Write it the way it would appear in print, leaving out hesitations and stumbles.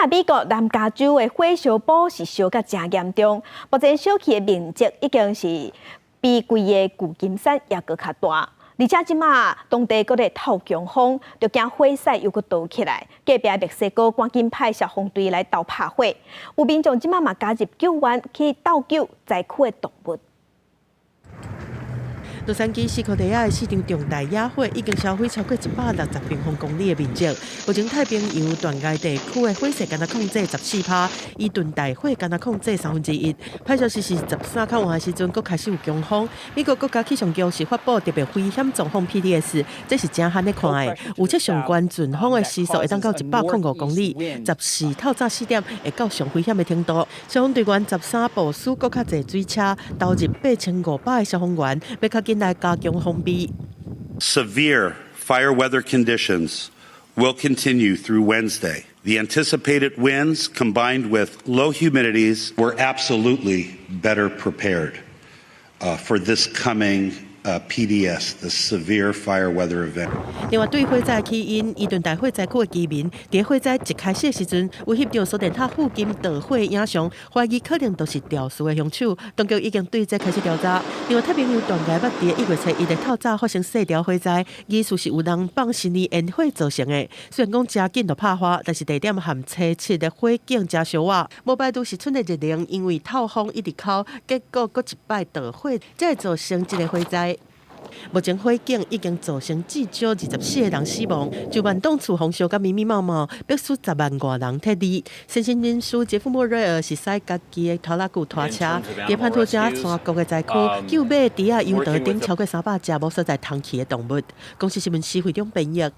若美國南加州的火燒埔是燒甲誠嚴重，目前燒去的面積已經是比規个舊金山猶閣較大。而且這馬當地閣咧透強風，就驚火勢又閣燒起來。隔壁墨西哥趕緊派消防隊來鬥拍火，有民眾這馬嘛加入救援去鬥救災區的動物。洛杉磯西科地亞的四場重大野火已經燒毀超過160平方公里的面積。目前太平洋斷崖地區的火勢干焦控制14趴，伊頓大火干焦控制1/3。歹消息是13較晚的時陣，閣開始有強風。美國國家氣象局是發布特別危險狀況 PDS，這是誠罕咧看的。預測上懸陣風的時速會當到105公里，14透早4點會到上危險的程度。消防隊員13部署閣較濟水車，投入8500個消防員，欲較緊來加強防備。 Severe fire weather conditions will continue through Wednesday. The anticipated winds combined with low humidities, we're absolutely better prepared for this coming PDS, the severe fire weather event. 另外，對火災起因，伊頓大火災區的居民，佇火災一開始的時陣，有翕著手電塔附近著火的影像，懷疑可能都是肇事的兇手。當局已經對這開始調查。另外，太平洋斷崖捌佇1月初1日透早發生細條火災，疑似是有人放新年煙火造成的。雖然講誠緊就拍花，但是地點和初七的火警誠相倚。無排除是春的熱能，因為透風一直烤，結果閣一擺著火，才會造成這个火災。目前火警已經造成至少24個人死亡，就萬棟厝予燒甲密密麻麻，必須10萬外人撤離。善心人士傑夫莫瑞爾是駛家己的拖拉機拖車，佇潘托加山谷的災區救馬豬仔、羊駝等超過300隻無所在通去的動物。公視新聞施惠中編譯。